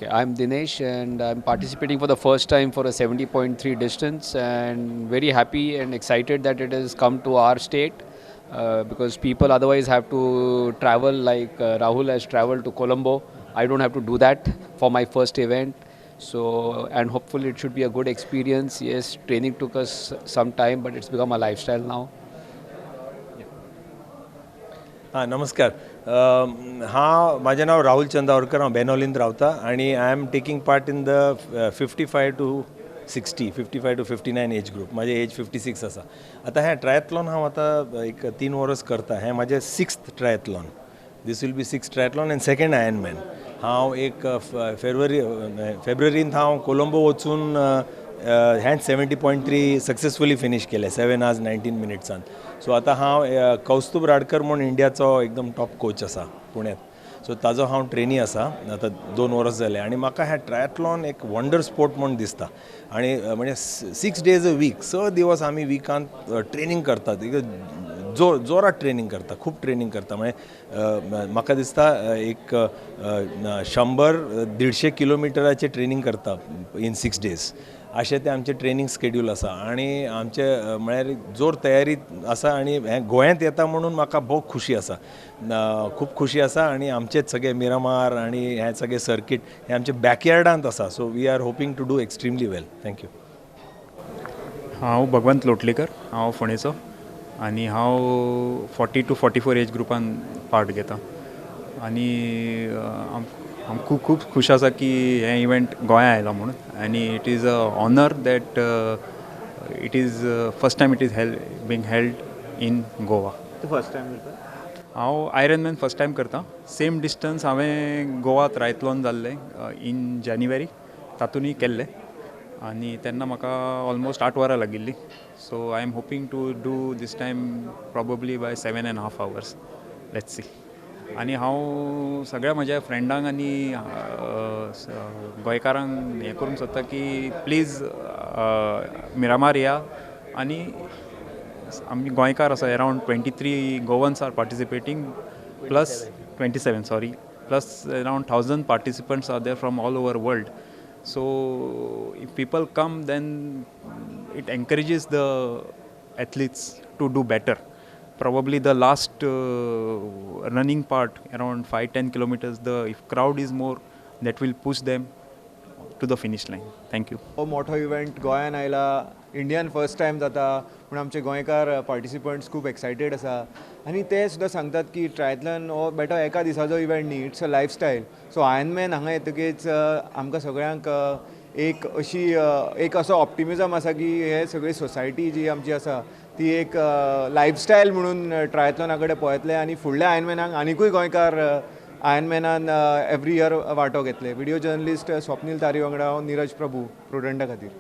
Okay, I'm Dinesh and I'm participating for the first time for a 70.3 distance and very happy and excited that it has come to our state because people otherwise have to travel like Rahul has traveled to Colombo. I don't have to do that for my first event. So, and hopefully it should be a good experience. Yes, training took us some time, but it's become a lifestyle now. हां नमस्कार. हांव म्हाजें नांव राहुल चंदावरकर. हांव बेनोलींत रावता आनी I am taking part in the 55 to 60, 55 to 59 age group. म्हाजें as 56 आसा. आतां हें ट्रायथलॉन हांव आतां एक 3 वर्स करता. हें म्हाजें 6th triathlon. This will be 6th triathlon and 2nd Ironman. हांव एक फेब्रुवारींत हांव कोलंबो वचून हें 70.3 सक्सेसफुली फिनीश केलें 7 hours 19 मिनिट्सान. सो आतां हांव कौस्तुभ राडकर म्हूण इंडियाचो एकदम टॉप कोच आसा पुण्यांत. सो ताजो हांव ट्रेनी आसा आतां 2 वर्स जालें आनी म्हाका हें ट्रायथलॉन एक वंडर स्पोर्ट म्हूण दिसता. आनी म्हणजे 6 days a week, 6 दिवस आमी विकांत ट्रेनींग करतात, जोरात ट्रेनींग करता, खूब ट्रेनींग करता. म्हणजे म्हाका दिसता एक 100-150 किलोमिटराचें ट्रेनींग करता इन 6 days. अशें तें आमचें ट्रेनींग स्केड्यूल आसा आनी आमचें म्हळ्यार जोर तयारी आसा आनी हें गोंयांत येता म्हणून म्हाका भोव खुशी आसा, खूब खुशी आसा. आनी आमचेच सगळे मिरामार आनी हें सगळें सर्कीट हें आमच्या बॅकयार्डांत आसा. So we are hoping to do extremely well. Thank you. हांव भगवंत लोटलीकर, हांव फोंडेचो आनी हांव 40 to 44 as ग्रुपान पार्ट घेता आनी हांव खूब खूब खूश आसा की हें इवेंट गोंया आयला म्हणून. आनी it is a honour that it is first time it is being held in Goa. First time करता? हांव आयरनमॅन फर्स्ट टायम करता. सेम डिस्टन्स हांवें गोवा ट्रायथलॉन जाल्लें इन जानेवारी, तातूंतय केल्लें आनी तेन्ना म्हाका ऑलमोस्ट 8 वरां लागिल्लीं. So I am hoping to do this time probably by 7.5 hours. Let's see. आनी हांव सगळ्या म्हज्या फ्रेंडांक आनी गोंयकारांक हें करूंक सोदता की प्लीज मिरामार या. आनी आमी गोंयकार आसा, around 23 Goans are participating, plus 27 sorry, plus around 1000 participants are there from all over world. So if people come then it encourages the athletes to do better. Probably the last running part around 5-10 kilometers, the if crowd is more, that will push them to the finish line. Thank you. हो मोठो event गोंयान आयला, इंडियान first time जाता म्हूण आमचे गोंयकार participants खूब एक्सायटेड आसा आनी ते सुद्दां सांगतात की ट्रायथलॉन हो बेटो एका दिसाचो इव्हेंट न्ही, it's a lifestyle. So Ironman हांगा येतकीच आमकां सगळ्यांक एक अशी एक असो ऑप्टिमिजम आसा की हे सगळी सोसायटी जी आमची आसा ती एक लायफस्टायल म्हणून ट्रायथलॉना कडेन पळयतले आनी फुडल्या आयर्नमॅनाक आनिकूय गोंयकार आयर्नमॅनान एवरी इयर वांटो घेतले. व्हिडियो जर्नलिस्ट स्वप्नील तारी वांगडा हांव नीरज प्रभू, प्रुडंटा खातीर.